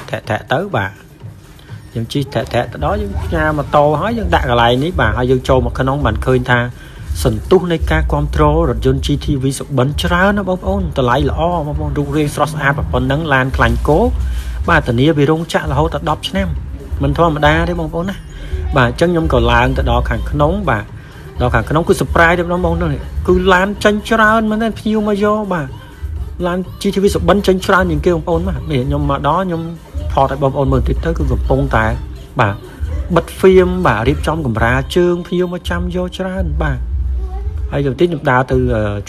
ធាក់ធាក់ទៅបាទយើងជិះធាក់ធាក់ទៅដល់យើងផ្ញើម៉ូតូហើយយើងដាក់កន្លែងនេះបាទហើយយើងចូលមកក្នុងបានឃើញថាសន្ទុះនៃការគ្រប់គ្រងរថយន្ត GTV សុបិនច្រើនណាបងប្អូនតម្លៃល្អបងប្អូនរូបរាងស្រស់ស្អាតប៉ុណ្ណឹងឡានខ្លាញ់គោបាទធានាពីរោងចក្ររហូតដល់10ឆ្នាំមិនធម្មតាទេបងប្អូនណាបាទអញ្ចឹងខ្ញុំក៏ឡើងទៅដល់ខាងក្នុងបាទដល់ខាងក្នុងគឺ surprise តែម្ដងបងប្អូនគឺឡានចេញច្រើនមែនទេភ្ញៀវមកយកបាទឡាន GTV សុបិនចេញច្រើនជាងគេបងប្អូនបាទនេះខ្ញុំមកដល់ខ្ញុំថតឲ្យបងប្អូនមើលតិចទៅគឺកំពុងតែបាទបិទហ្វៀមបាទរៀបចំកម្រាលជើងភ្ញៀវមកចាំយកច្រើនបាទហើយទៅទីខ្ញុំដើរទៅ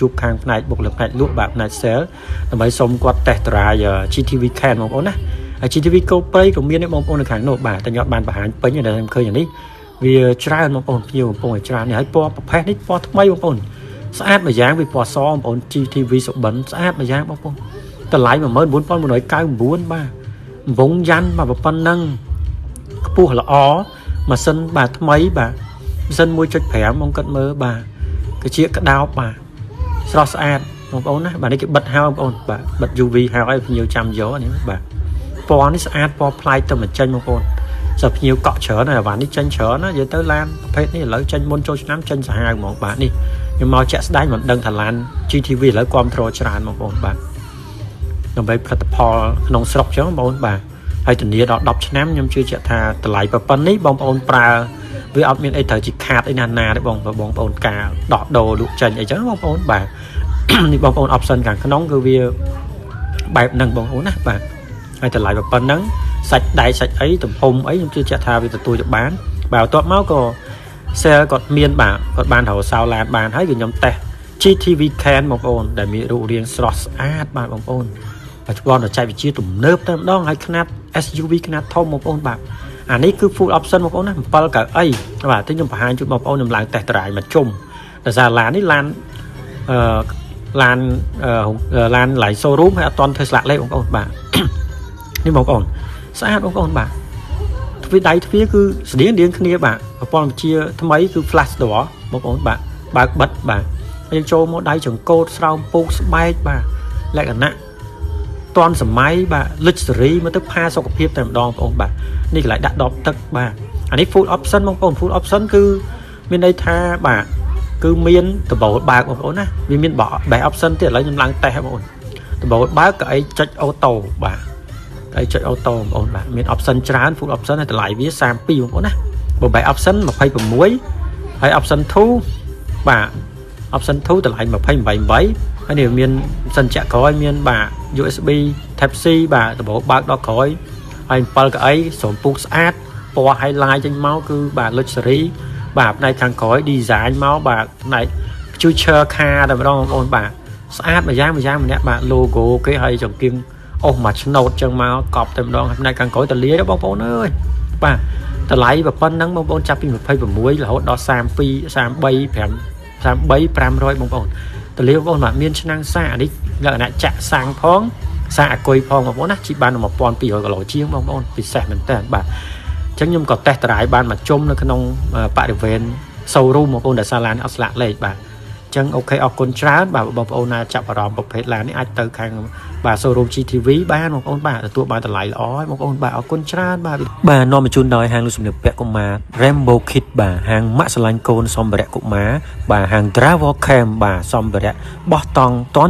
ជួបខាងផ្នែកបុគ្គលិកផ្នែកលក់បាទផ្នែក sale ដើម្បីសុំគាត់ test drive GTV Can បងប្អូនណាហើយ GTV កោព្រៃក៏មានដែរបងប្អូននៅខាងនោះបាទតែខ្ញុំអត់បានបង្ហាញពេញទេតែខ្ញុំឃើញអានេះវាច្រើនបងប្អូនភ្ញៀវកំពុងតែច្រើននេះហើយពណ៌ប្រផេះនេះពណ៌ថ្មីបងប្អូនស្អាតមួយយ៉ាងវាពណ៌សបងប្អូន GTV សុបិនស្អាតមួយយ៉ាងបងប្អូនតម្លៃ19999បាទវងយ៉ាន់បាទប៉ុណ្ណឹងខ្ពស់ល្អម៉ាស៊ីនបាទថ្មីបាទម៉ាស៊ីន1.5បងគិតមើលបាទកាជាក្តោបបាទស្រស់ស្អាតបងប្អូនណាបាទនេះគេបិទហើយបងប្អូនបាទបិទ UV ហើយឲ្យភ្ញៀវចាំយកនេះបាទពណ៌នេះស្អាតពណ៌ប្លែកទៅមិនចេញបងប្អូនសិភ្ញៀវកក់ច្រើនហើយអាវ៉ាន់នេះចេញច្រើនណានិយាយទៅឡានប្រភេទនេះឥឡូវចេញមុនចូលឆ្នាំចេញសាហាវហ្មងបាទនេះខ្ញុំមកជាក់ស្ដែងមិនដឹងថាឡាន GTV ឥឡូវគ្រប់គ្រងច្រើនបងប្អូនបាទដើម្បីផលិតផលក្នុងស្រុកចឹងបងប្អូនបាទហើយធានាដល់10ឆ្នាំខ្ញុំជឿជាក់ថាតម្លៃប៉ុណ្ណេះបងប្អូនប្រើវាអត់មានអីត្រូវជាខាតអីណាណាទេបងបងប្អូនការដោះដូរលក់ចេញអីចឹងបងប្អូនបាទនេះបងប្អូន option ខាងក្នុងគឺវាបែបហ្នឹងបងប្អូនណាបាទហើយតម្លៃប៉ុណ្ណឹងសាច់ដែកសាច់អីទំហំអីខ្ញុំជឿជាក់ថាវាទទួលយកបានបាទបន្ទាប់មកក៏ sale គាត់មានបាទគាត់បានរកសោឡានបានហើយគឺខ្ញុំតេស្ត GTV Can បងប្អូនដែលមានរូបរាងស្រស់ស្អាតបាទបងប្អូនបច្ចុប្បន្នបច្ចេកវិទ្យាទំនើបតែម្ដងហើយខ្នាត SUV ខ្នាតធំបងប្អូនបាទអានេះគឺ full option បងប្អូនណា7កៅអីបាទទីខ្ញុំបង្ហាញជូនបងប្អូនខ្ញុំឡើង test drive មកជុំដោយសារឡាននេះឡានអឺឡានឡានឡៃ showroom ហើយអត់តន់ធ្វើស្លាកលេខបងប្អូនបាទនេះបងប្អូនស្អាតបងប្អូនបាទទ្វារដៃទ្វារគឺស្តៀងរៀងគ្នាបាទប្រព័ន្ធបញ្ជាថ្មីគឺ flash door បងប្អូនបាទបើកបិទបាទយើងចូលមកដៃចង្កូតស្រោមពូកស្បែកបាទលក្ខណៈតាន់សម័យបាទ luxury មកទៅផាសុខភាពតែម្ដងបងប្អូនបាទនេះកន្លែងដាក់ដបទឹកបាទអានេះ full option បងប្អូន full option គឺមានន័យថាបាទគឺមានដបូលបើកបងប្អូនណាវាមានបែ option ទៀតឥឡូវខ្ញុំឡើងតេស្តបងប្អូនដបូលបើកកៅអីចុច auto បាទកៅអីចុច auto បងប្អូនបាទមាន option ច្រើន full option ហើយតម្លៃវា32បងប្អូនណាបើបែ option 26ហើយ option 2បាទ option 2តម្លៃ28 8ហើយនេះមានសិនចាក់ក្រោយមានបាទ USB Type C បាទដបូលបើកដល់ក្រោយហើយ7កៅអីស្រោមពូកស្អាតពណ៌ highlight ចេញមកគឺបាទ luxury បាទផ្នែកខាងក្រោយ design មកបាទផ្នែក future car តែម្ដងបងប្អូនបាទស្អាតមួយយ៉ាងមួយយ៉ាងម្នាក់បាទ logo គេហើយចង្គៀងអស់មួយឆ្នោតចឹងមកកប់តែម្ដងផ្នែកខាងក្រោយតលាយបងប្អូនអើយបាទតម្លៃប៉ុណ្ណឹងបងប្អូនចាប់ពី26រហូតដល់32 33 5 33 500បងប្អូនតលាបងប្អូនបាទមានឆ្នាំងសាកអានេះលក្ខណៈចាក់សាំងផងសាកអាគុយផងបងប្អូនណាជីបាន1200គីឡូជាងបងប្អូនពិសេសមែនតើបាទអញ្ចឹងខ្ញុំក៏ test drive បានមួយជុំនៅក្នុងបរិវេណ showroom បងប្អូនដែលសាឡានអត់ស្លាកលេខបាទអញ្ចឹង OK អរគុណច្រើនបាទបងប្អូនណាចាប់អារម្មណ៍ប្រភេទឡាននេះអាចទៅខាងបាទ showroom GTV បានបងប្អូនបាទទទួលបានតម្លៃល្អហើយបងប្អូនបាទអរគុណច្រើនបាទបាទនាំមកជូនដោយហាងលក់សម្លៀកបំពាក់កុមារ Rainbow Kid បាទហាងម៉ាក់ស្រឡាញ់កូនសម្ភារៈកុមារបាទហាង Travel Camp បាទសម្ភារៈបោះតង់តន